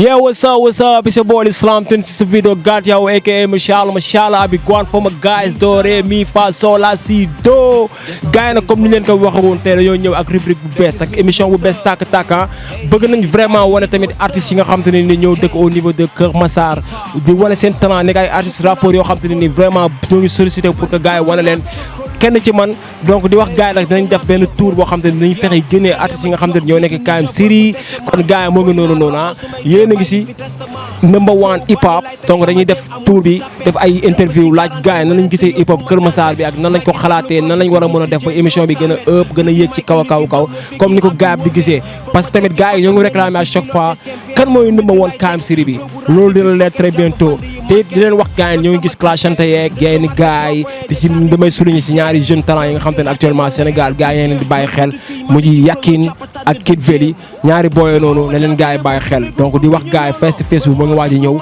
Yeah, what's up? It's your boy Islam 26 video got yo aka Mashallah I be going for my guys do re mi fa sol la si do gars na comme ni leen ko waxoon tey dañoo ñëw ak rubrique bu bees ak émission bu bees tàkk bëgg nañ vraiment wane tamit artistes yi nga xam te ne ni ñëw dëkk au niveau de Kër Massar di wane seen talent nekk ay artistes rappeurs yoo xam te ne ni vraiment ñoo ngi sollicité pour que gars yi wane leen kenn ci man donc di wax gars yi nag dinañ def benn tour boo xam te ne dinañ fexe génnee artistes yi nga xam te ne ñoo nekk KM Série kon gars yi moo ngi noonu yéen a ngi si number one hip hop donc dañuy def tour bi def ay interview laaj gars yi nan lañ gisee hip hop Kër Massar bi ak nan lañ ko xalaatee nan lañ war a mën a def ba émission bi gën a gën a yéeg ci kaw comme ni ko gars yi di gisee parce que tamit gars yi ñoo ngi réclamer à chaque fois kan mooy number one KM Série bi loolu dina leer très bientôt te di leen wax gars yi ñoo ngi gis clashante yeeg yenn gars yi di ci damay souligner si ñaari jeune talent yi nga xam te ne actuellement Sénégal gars yi leen di bàyyi xel mu ji Yakin ak Kid Veli ñaari booyoo noonu ne leen gars yi bàyyi xel donc di wax gars yi face to face bu moo ngi waaj a ñëw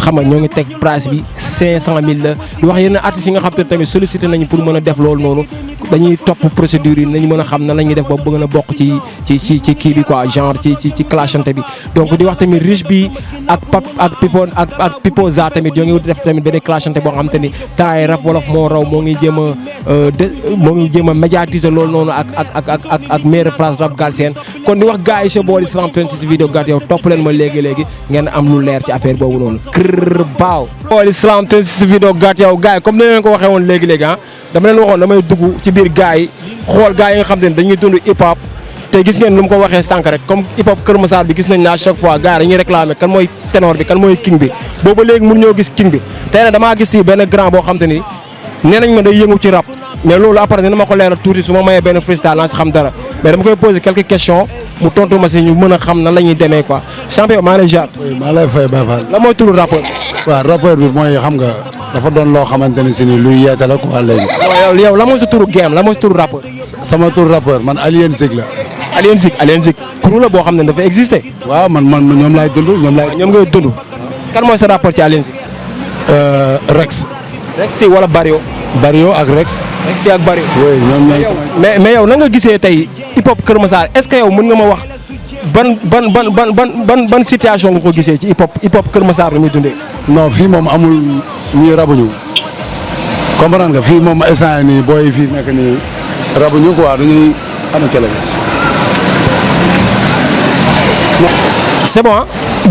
xam nga ñoo ngi teg price bi 500000 la di wax yeneen artistes yi nga xam te ne tamit sollicité nañu pour mën a def loolu noonu dañuy topp procédure yi nañu mën a xam na la ñuy def ba bëgg na bokk ci kii bi quoi genre ci clashante bi donc di wax tamit riche bi ak Pipo Za tamit yoo ngi def tamit benn clashante boo xam te ni temps yi rap wolof moo raw moo ngi jéem a médiatiser loolu noonu ak meilleure phrase rap Galsen kon di wax gars yi sa bool Islam 26 video gat yow topp leen ma léegi ngeen am lu leer ci affaire boobu noonu kër baaw bool Islam 26 video gat yow gars yi comme ni leen ko waxee woon léegi dama leen waxoon damay dugg ci biir gars yi xool gars yi nga xam te ne dañuy dund hip hop te gis ngeen lu mu ko waxee sànq rek comme hip hop Kër Massar bi gis nañ ne à chaque fois gars yi dañuy réclamer kan mooy ténor bi kan mooy king bi booba léegi mun ñoo gis king bi tey nag damaa gis ci benn grand boo xam te ni nee nañ ma day yëngu ci rap mais loolu après dina ma ko leeral tuuti su ma mayee benn freestyle naa si xam dara mais dama koy poser quelques questions mu tontu ma si ñu mën a xam nan la ñuy demee quoi champion maa ngi lay jaar. oui maa lay fay Baye Fall. lan mooy turu rappeur. waaw rappeur bi mooy xam nga dafa doon loo xamante ni si ni luy yeete la quoi léegi. waaw yow lan mooy sa turu game lan mooy sa turu rappeur. sama turu rappeur man Alien Zik la. Alien Zik crew la boo xam ne dafa existé. waaw man ñoom laay dund ñoom ngay dund. kan mooy sa rappeur ci Alien Zik. Rex. Rex T wala Barrio. Barrio ak Rex. Rex T ak Barrio. oui ñoom ñooy sama. mais yow na nga gisee tey hip hop Kër Massar est-ce que yow mën nga ma wax ban situation nga ko gisee ci hip hop Kër Massar la muy dundee. non fii moom amul ñuy rabuñu comprendre nga fii moom instant yii nii booy fii nekk nii rabuñu quoi dañuy am kele. c'est bon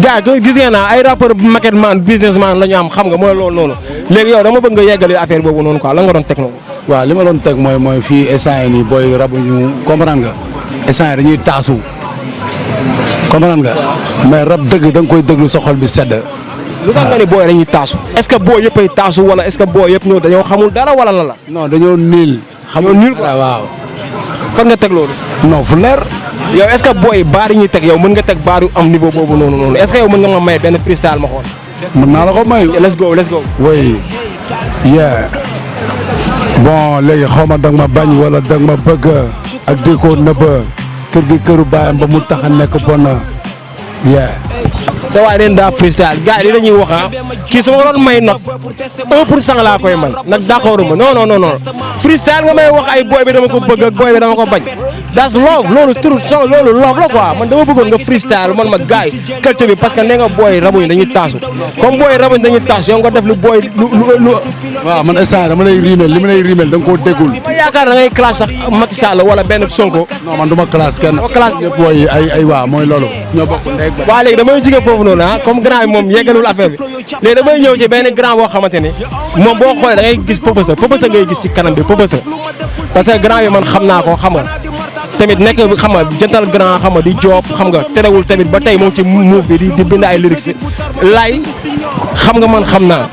gars gis ngeen naa ay rappeur market man businessman la ñu am xam nga mooy loolu noonu léegi yow dama bëgg nga yeggali affaire boobu noonu quoi la nga doon teg noonu. waaw li ma doon teg mooy fii instant yii nii booy rabuñu comprendre nga instant yii dañuy taasu comprendre nga mais rab dëgg da nga koy déglu sa xol bi sedd. lu tax nga ni booy dañuy taasu est-ce que booy yëpp ay taasu wala est-ce que booy yëpp ñoo dañoo xamul dara wala lan la. non dañoo niil. xamul niil quoi waaw. fan nga teg loolu. non fu leer. yow est-ce que booy baar yi ñuy teg yow mën nga teg baar yu am niveau boobu noonu est-ce que yow mën nga ma may benn freestyle ma xool. mën naa la ko may. let's go. oui. yeah. bon léegi xaw ma danga ma bañ wala danga ma bëgg ak di ko nëbb kër gi këru baayam ba mu tax a nekk bon yeah. sa waay leen daa freestyle gars yi li dañuy wax kii su ma doon may note 1% laa koy may nag d'accord ma non freestyle nga may wax ay booy bi dama ko bëgg ak booy bi dama ko bañ that's love loolu turu son loolu love la quoi man dama bëggoon nga freestyle man ma gars yi culture bi parce que nee nga booy rabuñu dañuy taasu comme booy rabuñu dañuy taasu yow nga def lu booy lu waaw man instant dama lay rimel li ma lay rimel da nga koo déggul. ma yaakaar da ngay classe sax Macky Sall wala benn Sonko. non man du ma classe kenn. ñëpp booy ay waa mooy loolu. ñoo bokk ndey ak waaw léegi damay jóge foofu noonu comme grand bi moom yeggalul affaire bi léegi damay ñëw ci benn grand boo xamante ni moom boo xoolee da ngay gis Popesa ngay gis ci kanam bi Popesa parce que grand bi man xam naa ko xam nga tamit nekk xam nga jantal grand xam nga di job xam nga terewul tamit ba tey moom ci move bi di bind ay lyrics lay xam nga man xam naa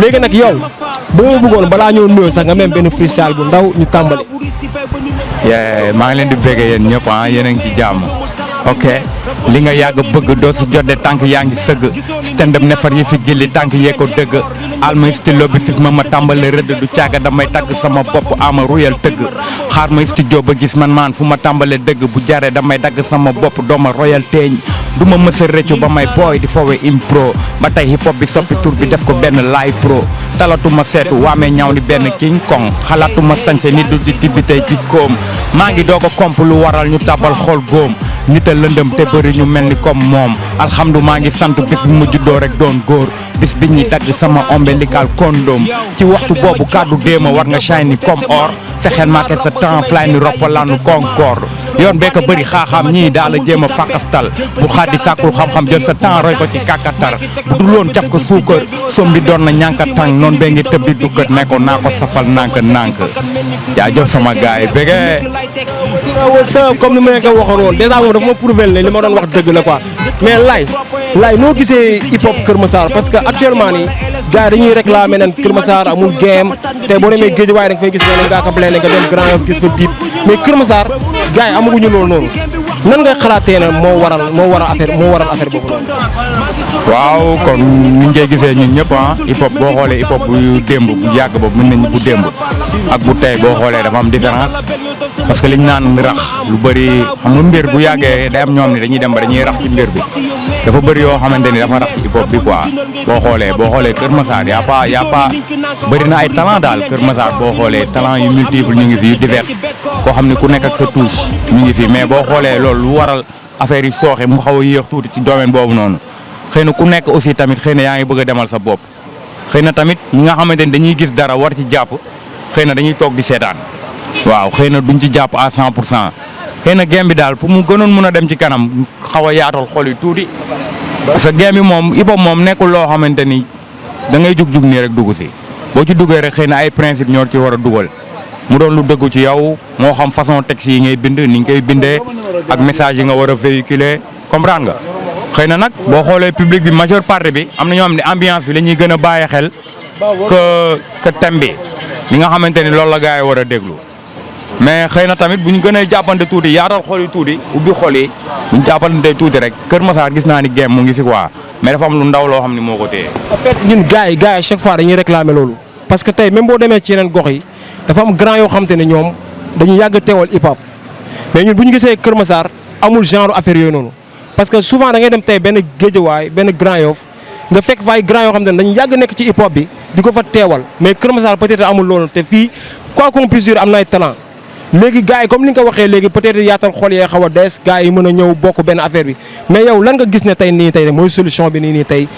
léegi nag yow ba ma bëggoon balaa ñëw nuyoo sax nga même benn freestyle bu ndaw ñu tàmbali. maa ngi leen di bëgg yéen ñëpp yéen a ngi ci jàmm ok li nga yàgg bëgg doo si jot de tànk yaa ngi sëgg stand up nefar yi fi gilli tànk yee ko dëgg alma stylo bi fis ma tàmbale rëdd du caaga damay tagg sama bopp ama ruyal tëgg xaar ma studio ba gis man fu ma tàmbale dëgg bu jaree damay dagg sama bopp dooma royal teeñ du ma mësa rëccu ba may booy di fowe impro ba tey hip hop bi soppi tur bi def ko benn live pro talatuma seetu waamee ñaaw ni benn king kong xalaatuma sañse ni du di tibbi tey ci koom maa ngi doog a komp lu waral ñu tabal xol góom nit a lëndëm te bëri ñu mel ni comme moom alhamdulilah maa ngi sant bis bi ma juddoo rek doon góor bis bi ñuy dagg sama ombilical condom ci waxtu boobu kàddu déema war nga shine comme or fexeel maake sa temps fly ni roppalaanu concorde yoon bee ko bëri xaaxaam ñii daal la jéem a fàqastal bu xaddi sàkkul xam-xam jël sa temps roy ko ci kàkkatar bu dul woon caf ko suukar som bi doon na ñànka tàng noonu bee ngi tëb di dukkat ne ko naa ko safal nànk jaajëf sama gars yi bégee comme ni ma leen ko waxoon woon dèjà moom dafa ma prouvé ne li ma doon wax dëgg la quoi mais lay noo gisee hip hop Kër Massar parce que actuellement nii gars yi dañuy réclamer nen Kër Massar amul game te boo demee géej waaye da nga fay gis ne ngaa kam nga dem Grand Yoff gis fa Dip mais Kër Massar gars yi amaguñu loolu noonu nan ngay xalaatee ne moo waral affaire boobu noonu. waaw kon ni ngay gisee ñun ñëpp hip hop boo xoolee hip hop bu démb bu yàgg boobu mën nañu bu démb ak bu tey boo xoolee dafa am différence parce que liñ naan rax lu bëri xam nga mbir bu yàggee day am ñoom ni dañuy dem ba dañuy rax ci mbir bi dafa bëri yoo xamante ni dafa rax ci hip hop bi quoi boo xoolee Kër Massar y a pas bëri na ay talent daal Kër Massar boo xoolee talent yu multiple ñu ngi fi yu divers koo xam ne ku nekk ak sa touche ñu ngi fi mais boo xoolee loolu lu waral affaire yi sooxe mu xaw a yéex tuuti ci domaine boobu noonu xëy na ku nekk aussi tamit xëy na yaa ngi bëgg a demal sa bopp xëy na tamit ñi nga xamante ni dañuy gis dara war ci jàpp xëy na dañuy toog di seetaan waaw xëy na duñ ci jàpp à 100% xëy na game bi daal pour mu gënoon mën a dem ci kanam xaw a yaatal xol yi tuuti parce que game bi moom hip hop moom nekkul loo xamante ni da ngay jug nii rek dugg si boo ci duggee rek xëy na ay principe ñoo ci war a dugal mu doon lu dëggu ci yow moo xam façon texte yi ngay bind ni nga koy bindee ak message yi nga war a véhiculer comprendre nga. xëy na nag boo xoolee public bi majeure partie bi am na ñoo xam ne ambiance bi la ñuy gën a bàyyi xel que thème bi li nga xamante ni loolu la gars yi war a déglu mais xëy na tamit bu ñu gën a jàppante tuuti yaatal xol yi tuuti ubbi xol yi bu ñu jàppante tuuti rek Kër Massar gis naa ni game mu ngi fi quoi mais dafa am lu ndaw loo xam ni moo ko téye. en fait ñun gars yi chaque fois dañuy réclamer loolu parce que tey même boo demee ci yeneen gox yi dafa am grand yoo xamante ne ñoom dañuy yàgg teewal hip hop mais ñun bu ñu gisee Kër Massar amul genre affaire yooyu noonu. parce que souvent da ngay dem tey benn géejawaay benn Grand Yoff nga fekk fa ay grand yoo xam ne dañuy yàgg nekk ci hip hop bi di ko fa teewal mais Kër Massar peut-être amul loolu te fii quoi qu'on puisse dire am na ay talent léegi gars yi comme ni nga ko waxee léegi peut-être yaatal xol yee xaw a des gars yi mën a ñëw bokk benn affaire bi mais yow lan nga gis ne tey nii tey mooy solution bi nii tey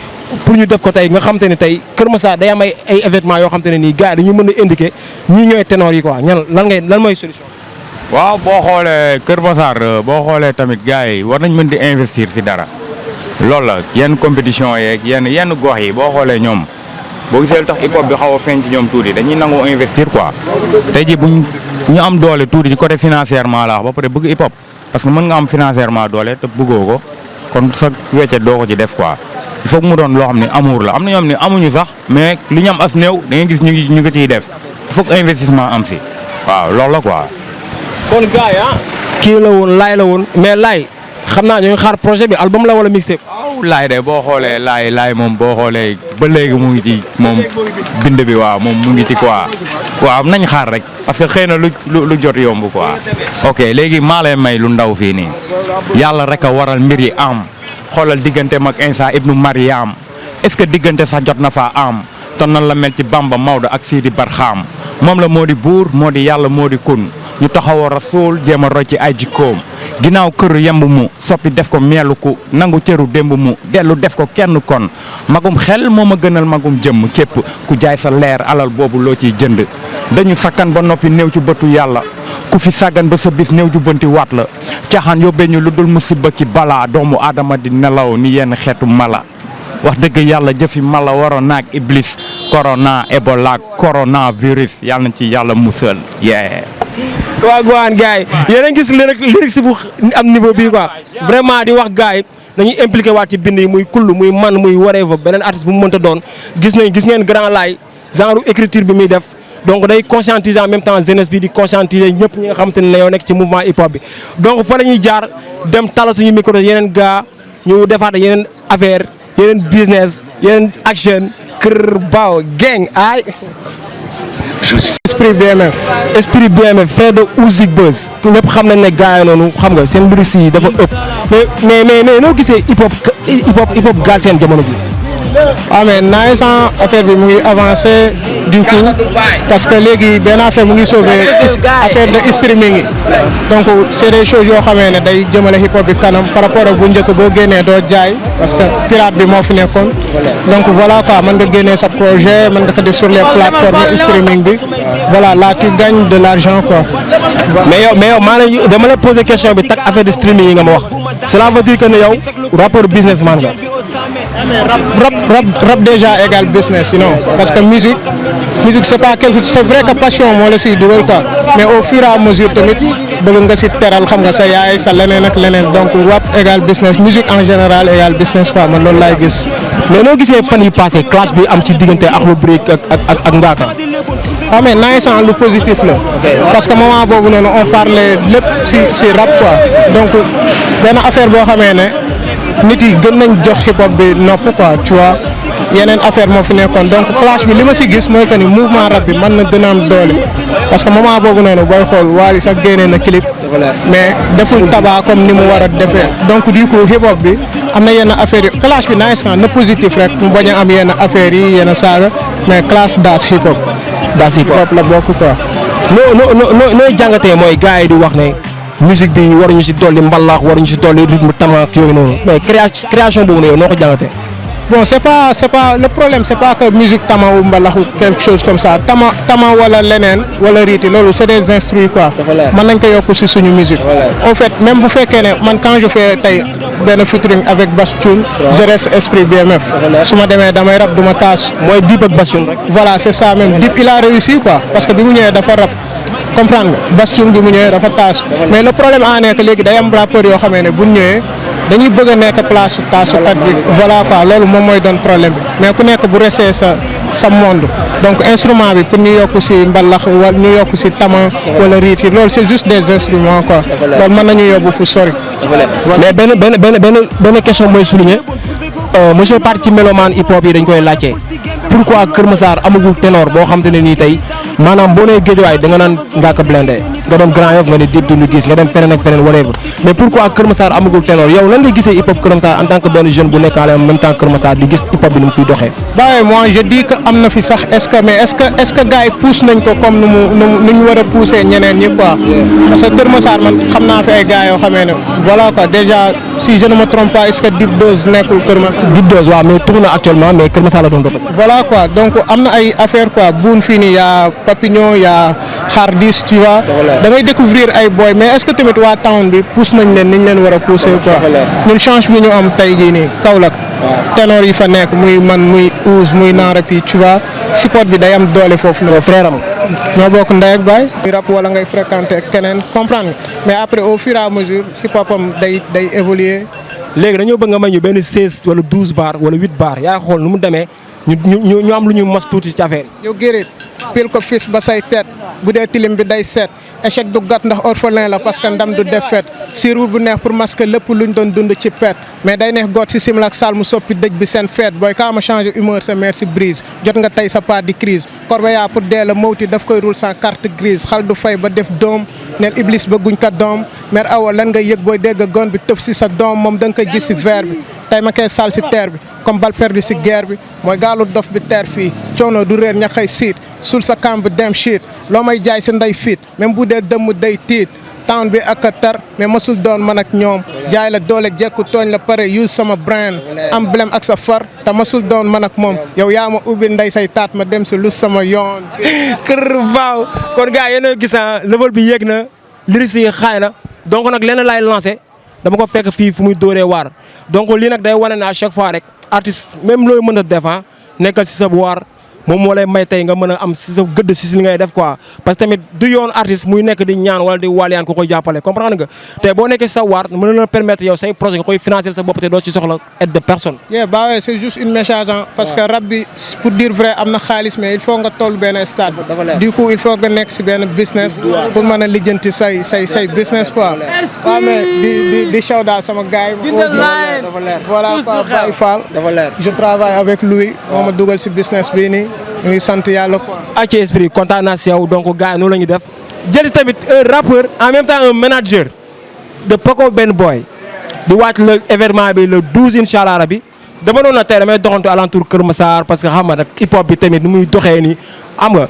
pour ñu def ko tey nga xam te ne tey Kër Massar day am ay événements yoo xam te ne nii gars yi dañuy mën a indiquer ñii ñooy ténor yi quoi lan mooy solution. waaw boo xoolee Kër Massar boo xoolee tamit gars yi war nañ mën di investir ci dara loolu la yenn compétition yeeg yenn gox yi boo xoolee ñoom boo gisee lu tax hip hop bi xaw a feeñ ci ñoom tuuti dañuy nangoo investir quoi tey jii buñ ñu am doole tuuti ci côté financièrement la ba pare bëgg hip hop parce que mën nga am financièrement doole te bëggoo ko kon sa wecce doo ko ci def quoi il faut que mu doon loo xam ne amour la am na ñoom ne amuñu sax mais li ñu am as néew da ngay gis ñu ko ciy def il faut que investissement am si waaw loolu la quoi. kon gars yi kii la woon laay la woon mais laay xam naa ñoo ngi xaar projet bi album la wala mixtape. waaw laay de boo xoolee laay moom boo xoolee ba léegi mu ngi ci moom bind bi waaw moom mu ngi ci quoi waaw nañ xaar rek parce que xëy na lu jot yomb quoi. ok léegi maa lay may lu ndaw fii nii yàlla rek a waral mbir yi am xoolal diggante mag Insa ibnu Mariam est-ce que diggante sax jot na faa am ton nan la mel ci Bamba Maodo ak Sidi Barxaam moom la moo di buur moo di yàlla moo di kun ñu taxawoo rasul jéem a roy ci ay jikkoom ginnaaw këru yemb mu soppi def ko meelu ku nangu cëru démb mu dellu def ko kenn kon magum xel moo ma gënal magum jëmm képp ku jaay sa leer alal boobu loo ciy jënd dañu sakkan ba noppi néew ci bëtu yàlla ku fi sàggan ba sa bis néew ju bënti waat la caaxaan yóbbee ñu lu dul musiba ki balaa doomu aadama di nelaw ni yenn xeetu mala wax dëgg yàlla jëfi mala waroon naag iblis corona ebola coronavirus yàlla na ci yàlla musal yee. waaw Gouane gars yi yéen a ngi gis lyrics bu am niveau bii quoi vraiment di wax gars yi dañuy impliqué waat ci bind yi muy kull muy man muy whatever beneen artiste bu mu mënta doon gis ngeen grand laay genre écriture bi muy def donc day conscientiser en même temps jeunesse bi di conscientiser ñëpp ñi nga xamante ne yow nekk ci mouvement hip hop bi donc fa la ñuy jaar dem tala suñu micro yeneen gars ñu defaat yeneen affaire yeneen business yeneen action kër baaw gang ay Esprit BMF fait de Ouzik Buzz ñëpp xam nañ ne gars yi noonu xam nga seen lyrics yi dafa ëpp mais noo gisee hip hop Galsen jamono ji. waaw mais naaj sans affaire bi mu ngi avancé du coup parce que léegi benn affaire mu ngi sauver affaire de streaming yi donc c'est des choses yoo xamee ne day jëmale hip hop bi kanam par rapport ak bu njëkk boo génnee doo jaay parce que pirate bi moo fi nekkoon donc voilà quoi mën nga génnee sa projet mën nga ko def sur les plateformes streaming bi voilà là tu gagnes de l'argent quoi. mais yow maa lay dama lay poser question bi tak affaire de streaming yi nga ma wax cela veut dire que ne yow rappeur businessman nga. rap déjà égal business you know parce que musique c'est pas quelque c'est vrai que passion moo la siy dugal quoi mais au fur et à mesure tamit bëgg nga si teral xam nga sa yaay sa leneen ak leneen donc rap égal business musique en général égal business quoi man loolu laay gis. mais noo gisee fan yi passé clash bi am ci diggante Akhlou Brick ak Ngaaka. waaw mais nice lu positif la parce que moment boobu noonu on parlait lépp si rap quoi donc benn affaire boo xamee ne nit yi gën nañ jox hip hop bi nopp quoi tu vois yeneen affaire moo fi nekkoon donc clash bi li ma si gis mooy que ni mouvement rap bi mën na gën a am doole parce que moment boobu noonu booy xool Wally sax génnee na clip mais deful tabac comme ni mu war a defee donc du coup hip hop bi am na yenn affaires yi clash bi nice na positif rek mu bañ a am yenn affaires yi yenn saaga mais clash das hip hop. das hip hop la bokk quoi. nooy jàngatee mooy gars yi di wax ne musique bi waruñu si dolli mbalax waruñu si dolli rythme tamaak yooyu noonu mais création boobu ne yow noo ko jàngatee. bon c'est pas le problème c'est pas que musique tama ou mbalax ou quelque chose comme ça tama wala leneen wala riiti loolu c'est des instruments quoi. mën nañ ko yokk si suñu musique. en fait même bu fekkee ne man quand je fais tey benn featuring avec Bass Thioung je reste esprit BMF. su ma demee damay rap du ma taas. mooy Dip ak Bass Thioung rek. voilà c'est ça même Dip il a réussi quoi parce que bi mu ñëwee dafa rap comprendre nga Bass Thioung bi mu ñëwee dafa taas mais le problème en est que léegi day am rappeur yoo xamee ne bu ñu ñëwee dañuy bëgg a nekk place taasukat bi voilà quoi loolu moom mooy doon problème bi mais ku nekk bu resee sa monde donc instrument bi pour ñu yokk si mbalax wala ñu yokk si tama wala riit yi loolu c'est juste des instruments quoi loolu mën nañu yóbbu fu sori. mais benn question mooy souligner monsieur parti ci mélomane hip hop yi dañ koy laajte pourquoi Kër Massar amagul ténor boo xam te ne nii tey maanaam boo nee Guédiawaye da nga naan Ngaaka Blindé nga dem Grand Yoff nga ne Dip Doundou Guiss nga dem feneen ak feneen whatever mais pourquoi Kër Massar amagul ténor yow lan nga gisee hip hop Kër Massar en tant que benn jeune bu nekkaale en même temps Kër Massar di gis hip hop bi ni mu fiy doxee. waaye moi je dis que am na fi sax est-ce que gars yi pousse nañ ko comme nu ñu war a pousser ñeneen ñi quoi parce que Kër Massar man xam naa fi ay gars yoo xamee ne voilà quoi déjà si je ne me trompe pas est-ce que Dip Doz nekkul Kër Massar. Dip Doz waaw mais tourne actuellement mais Kër Massar la doon dox. voilà quoi donc am na ay affaire quoi buun fii nii y'a Papignon y'a Hardis tu vois da ngay découvrir ay boy mais est-ce que tamit waa town bi pousse nañ leen ni ñu leen war a pousser quoi ñun change bi ñu am tey jii nii Kaolack ténor yi fa nekk muy man muy Ouz muy Naarap yi tu vois support bi day am doole foofu la frère am ñoo bokk ndey ak baay muy rap wala ngay fréquenter keneen comprendre mais après au fur et à mesure hip hop am day évoluer. léegi dañoo bëgg nga may ñu benn 16 wala 12 bar wala 8 bar yaa xool nu mu demee ñu am lu ñu mos tuuti ci affaire yi. yow gërét pile ko fils ba say teet bu dee tilim bi day seet échec du gàtt ndax orphelin la parce que ndam du def fet siiruur bu neex pour masquer lépp luñ doon dund ci pet mais day neex goot si simlak sal mu soppi dëj bi seen fête booy kaama changer humeur sa mère si brise jot nga tey sa pas di crise corbeya pour dee la mawti daf koy roule sans carte grise xal du fay ba def doom neel iblis ba guñ ko doom mère awa lan nga yëg booy dégg gon bi tëf si sa doom moom da nga koy gis si verre bi tey ma koy sal si terre bi comme bal perdu si guerre bi mooy gaalu dof bi terre fii coono du réer ña xëy siit sul sa camp dem shit loo may jaay si nday fiit même bu dee dëmm day tiit town bi ak a tar mais masul doon man ak ñoom jaay la doole jekku tooñ la pare use sama brand emblème ak sa far te masul doon man ak moom yow yaa ma ubbi nday say taat ma dem si lu sama yoon kër vaaw kon gars yéen a gis level bi yéeg na lyrics yi xaay na donc nag lenn laay lancé dama ko fekk fii fu muy dóoree waar donc lii nag day wane ne à chaque fois rek artiste même looy mën a def nekkal si sa waar moom moo lay may tey nga mën a am si sa gëdd si li ngay def quoi parce que tamit du yoon artiste muy nekk di ñaan wala di waliyaan ko koy jàppale comprendre nga te boo nekkee si sa waar mën na la permettre yow say projet nga koy financer sa bopp te doo ci soxla aide de personne. bah ouais c'est juste une message parce que rap bi pour dire vrai am na xaalis mais il faut nga toll benn stade du coup il faut nga nekk si benn business pour mën a lijjanti say business quoi. waaw mais di show daal sama gars yi voilà Baye Fall je travaille avec Louis moo ma dugal si business bii nii ñu ngi sant yàlla quoi. Athie Esprit kontaan naa si yow donc gars yi noonu la ñu def jël tamit un rappeur en même temps un manager de Paco Ben Boy di wàcc le événement bi le 12 incha allah rabi dama doon na tey damay doxantu alentour Kër Massar parce que xam nga nag hip hop bi tamit nu muy doxee nii xam nga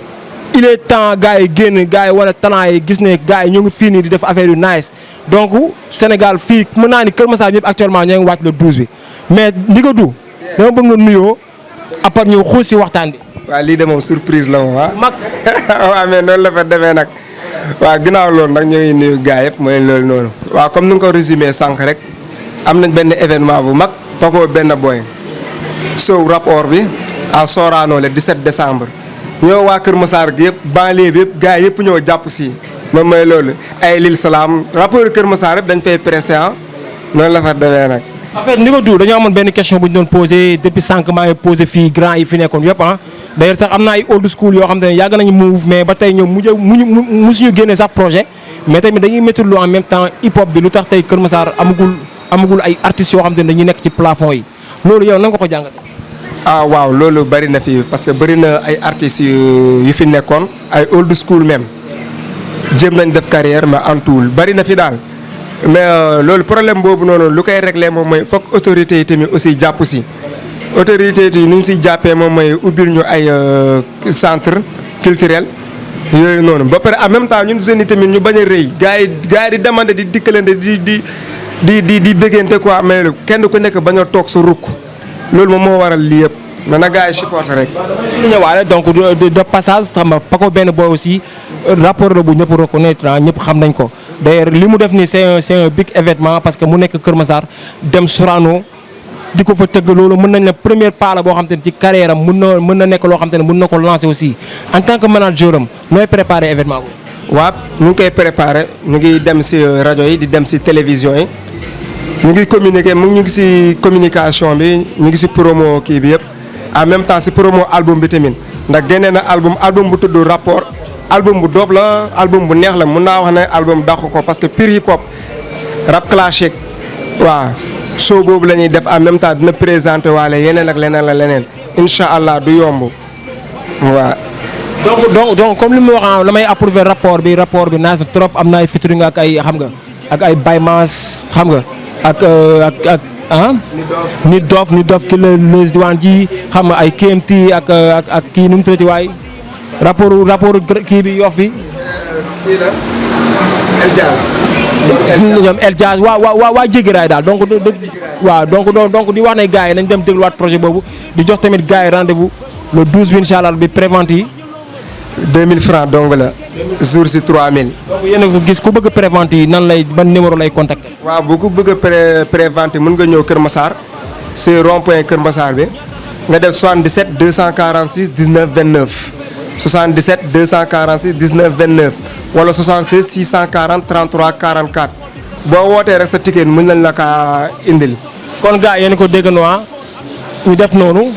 il est temps gars yi génn gars yi wala talent yi gis ne gars yi ñoo ngi fii nii di def affaire yu nice donc Sénégal fii mën naa ni Kër Massar ñëpp actuellement ñoo ngi wàcc le 12 bi mais Ndiga Du dama bëgg nga nuyoo après ñu xuus si waxtaan bi. waaw lii de moom surprise la moom ah. mag waaw mais noonu la fa demee nag waaw ginnaaw loolu nag ñoo ngi nuyu gars yëpp mooy loolu noonu. waaw comme ni nga ko résumé sànq rek am nañ benn événement bu mag Paco benn boy show rapport bi à Sorano le 17 décembre ñoo waa Kër Massar gi yëpp banlieue bi yëpp gars yëpp ñoo jàpp si moom mooy loolu ay Lil Salam rapport Kër Massar yëpp dañ fay pressé ah noonu la fa demee nag. en fait Ndiga Du dañoo amoon benn question bu ñu doon posé depuis sànq maa ngi posé fii grand yi fi nekkoon yëpp ah d'ailleurs sax am na ay old school yoo xam te ne yàgg nañu move mais ba tey ñoom musuñu génne sax projet mais tamit dañuy métti lu en même temps hip hop bi lu tax tey Kër Massar amagul ay artistes yoo xam te ne dañuy nekk ci plafond yi loolu yow nan nga ko jàngatee. ah waaw loolu bëri na fi parce que bëri na ay artistes yu fi nekkoon ay old school même jéem nañ def carrière mais antuwul bëri na fi daal mais loolu problème boobu noonu lu koy réglé moom mooy foog autorités yi tamit aussi jàpp si autorités yi nu ñu siy jàppee moom mooy ubbil ñu ay centre culturel yooyu noonu ba pare en même temps ñun jeunes yi tamit ñu bañ a rëy gars yi di demandé di dikkalante di bëggante quoi mais kenn ku nekk bañ a toog sa rukk loolu moom moo waral lii yëpp mais na gars yi supporté rek. ñu ñëwaale donc de passage xam nga Paco benn boy aussi rapport la bu ñëpp reconnaître ñëpp xam nañ ko d'ailleurs li mu def nii c'est un big événement parce que mu nekk Kër Massar dem Sorano di ko fa tëgg loolu mën nañ la première pas la boo xam te ne ci carrière am mën na nekk loo xam te ne mën na ko lancer aussi en tant que manager am nooy préparer événement boobu. waaw ñu ngi koy préparer ñu ngi dem si rajo yi di dem si télévision yi ñu ngi communiquer ñu ngi si communication bi ñu ngi si promo kii bi yëpp en même temps si promo album bi tamit ndax génnee na album bu tudd rapport album bu doob la album bu neex la mun naa wax ne album dàq ko parce que pure hip hop rap classique waaw show boobu la ñuy def en même temps dina présenter waale yeneen ak leneen incha allah du yomb waaw. donc comme li mu wax la may approuver rapport bi naaj na trop am na ay featuring ak ay xam nga ak ay Baymas xam nga ak ah. Nit Dof ki la les diwaan ji xam nga ay KMT ak kii nu mu tuddati waay rapport kii bi Yoff bi. kii la El Jazz. ñoom El Jazz waa Jégiraay daal donc waaw donc di wax ne gars yi nañ dem dégluwaat projet boobu di jox tamit gars yi rendez-vous le 12 bi incha allah bi prévente yi. 2000 francs dong la jour si 3000. donc yéen a ko gis ku bëgg prévente yi ban numéro lay contacter. waaw bu ko bëgg a prévente mën nga ñëw Kër Massar c'est rond-point Kër Massar bi nga def 77 246 19 29 77 246 19 29 wala 76 640 33 44 boo wootee rek sa ticket mën nañ la kaa indil. kon gars yéen a ko déggandoo ñu def noonu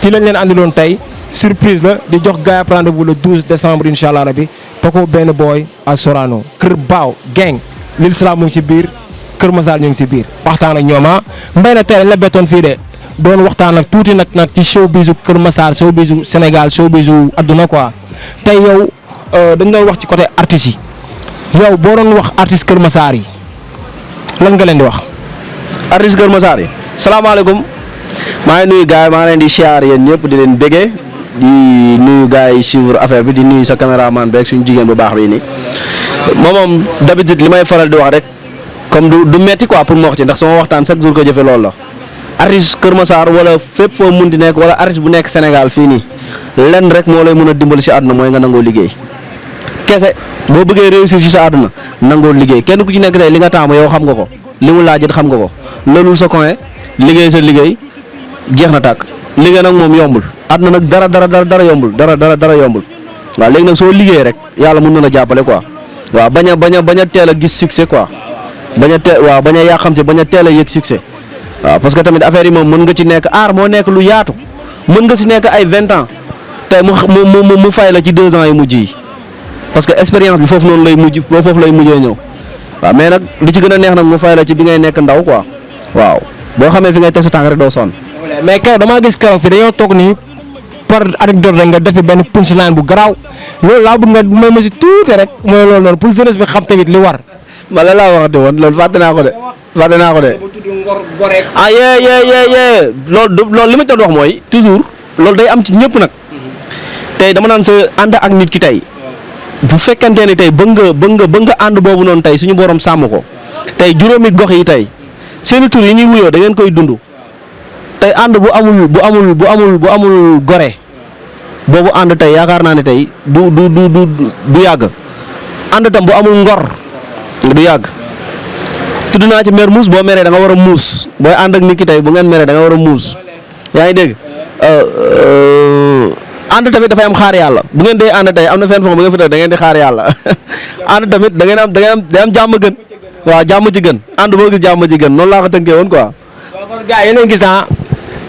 ci lañ leen andiloon tey. surprise la di jox gars yi rendez-vous le 12 décembre incha allah rabi Paco benn boy à Sorano Kër Baaw gang Lil Salam mu ngi ci biir Kër Massar ñu ngi ci biir. waxtaan ak ñoom mbay na tey la bettoon fii de doon waxtaan ak tuuti nag ci showbizu Kër Massar showbizu Sénégal showbizu adduna quoi tey yow dañ doon wax ci côté artistes yi yow boo doon wax artiste Kër Massar yi lan nga leen di wax. artiste Kër Massar yi salaamaaleykum maa ngi nuyu gars yi maa ngi leen di siyaar yéen ñëpp di leen béggee. di nuyu gars yi suivre affaire bi di nuyu sa caméraman beeg suñu jigéen bu baax bi nii moom d'habitude li may faral di wax rek comme du metti quoi pour ma wax ci ndax sama waxtaan chaque jour ko jëfe loolu la artiste Kër Massar wala fépp foo mun di nekk wala artiste bu nekk Sénégal fii nii lenn rek moo lay mën a dimbali si àdduna mooy nga nangoo liggéey kese boo bëggee réussir si sa àdduna nangoo liggéey kenn ku ci nekk tey li nga taamu yow xam nga ko li mu laajit xam nga ko loolu sa coin liggéey sa liggéey jeex na tàkk liggéey nag moom yombul àdduna nag dara yombul dara yombul waaw léegi nag soo liggéey rek yàlla mën na la jàppale quoi waaw bañ a teel a gis succès quoi bañ a yàqamte bañ a teel a yëg succès waaw parce que tamit affaire yi moom mën nga ci nekk aar moo nekk lu yaatu mën nga si nekk ay 20 ans tey mu fay la ci 2 ans yu mujj yi parce que expérience bi foofu noonu lay mujj foofu lay mujjee ñëw waaw mais nag li ci gën a neex nag mu fay la ci bi ngay nekk ndaw quoi waaw boo xamee fi ngay teg sa tànk rek doo sonn. mais keroog damaa gis keroog fi dañoo toog nii par anecdote rek nga defi benn punchline bu garaaw loolu laa bëgg nga may ma si tuuti rek mooy loolu noonu pour jeunesse bi xam tamit li war. ma la laa waxati woon loolu fàtte naa ko de. ah yee loolu li ma doon wax mooy toujours loolu day am ci ñëpp nag tey dama naan sa ànd ak nit ki tey bu fekkante ni tey bëgg nga ànd boobu noonu tey suñu borom sàmm ko tey juróomi gox yi tey seeni tur yi ñuy wuyoo da ngeen koy dund tey ànd bu amul gore boobu ànd tey yaakaar naa ne tey du yàgg ànd tam bu amul ngor du yàgg tudd naa ci mer muus boo meree da nga war a muus booy ànd ak nit ki tey bu ngeen meree da nga war a muus yaa ngi dégg ànd tamit dafay am xaar yàlla bu ngeen dee ànd tey am na fenn foo bu ngeen fi def da ngeen di xaar yàlla ànd tamit da ngeen am day am jàmm gën waaw jàmm ci gën ànd boo gis jàmm ci gën noonu laa ko tënkee woon quoi. waaw kon gars yi yéen a gis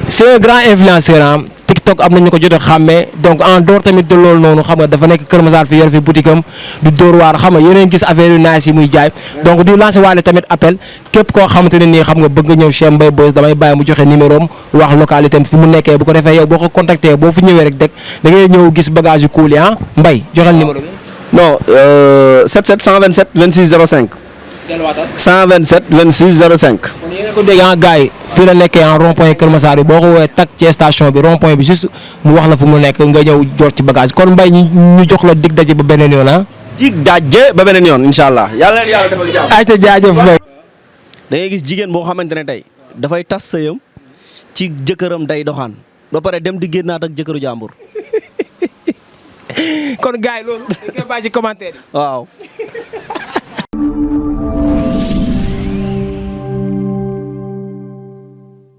c'est un grand influenceur TikTok am na ñu ko jot a xàmmee donc en dehors tamit de loolu noonu xam nga dafa nekk Kër Masar fi yor fi boutique am du Dóor waar xam nga yéen a gis affaire yu nice yi muy jaay donc di lancer waale tamit appel képp koo xamante ne nii xam nga bëgg nga ñëw Cheikh Mbaye Boss damay bàyyi mu joxe numéro am wax localité am fi mu nekkee bu ko defee yow boo ko contacté boo fi ñëwee rek dëkk da ngay ñëw gis bagage yu cool yi Mbaye joxel numéro bi. non 77 127 26 05. 127 26 05. kon yéen a ko dégg gars yi fii la nekkee en rond point Kër Masar bi boo ko woowee tak ci station bi rond point bi juste mu wax la fu mu nekk nga ñëw jot ci bagage kon Mbaye ñu jox la dig daje ba beneen yoon dig daje ba beneen yoon incha allah yàlla leen yàlla defal jàmm. ayca jaajëf Mbaye. da ngay gis jigéen boo xamante ne tey dafay tas sëyam ci jëkkëram day doxaan ba pare dem di génnaat ak jëkkëru jàmbur. kon gars yi loolu dañ koy bàyyi ci commentaire yi. waaw.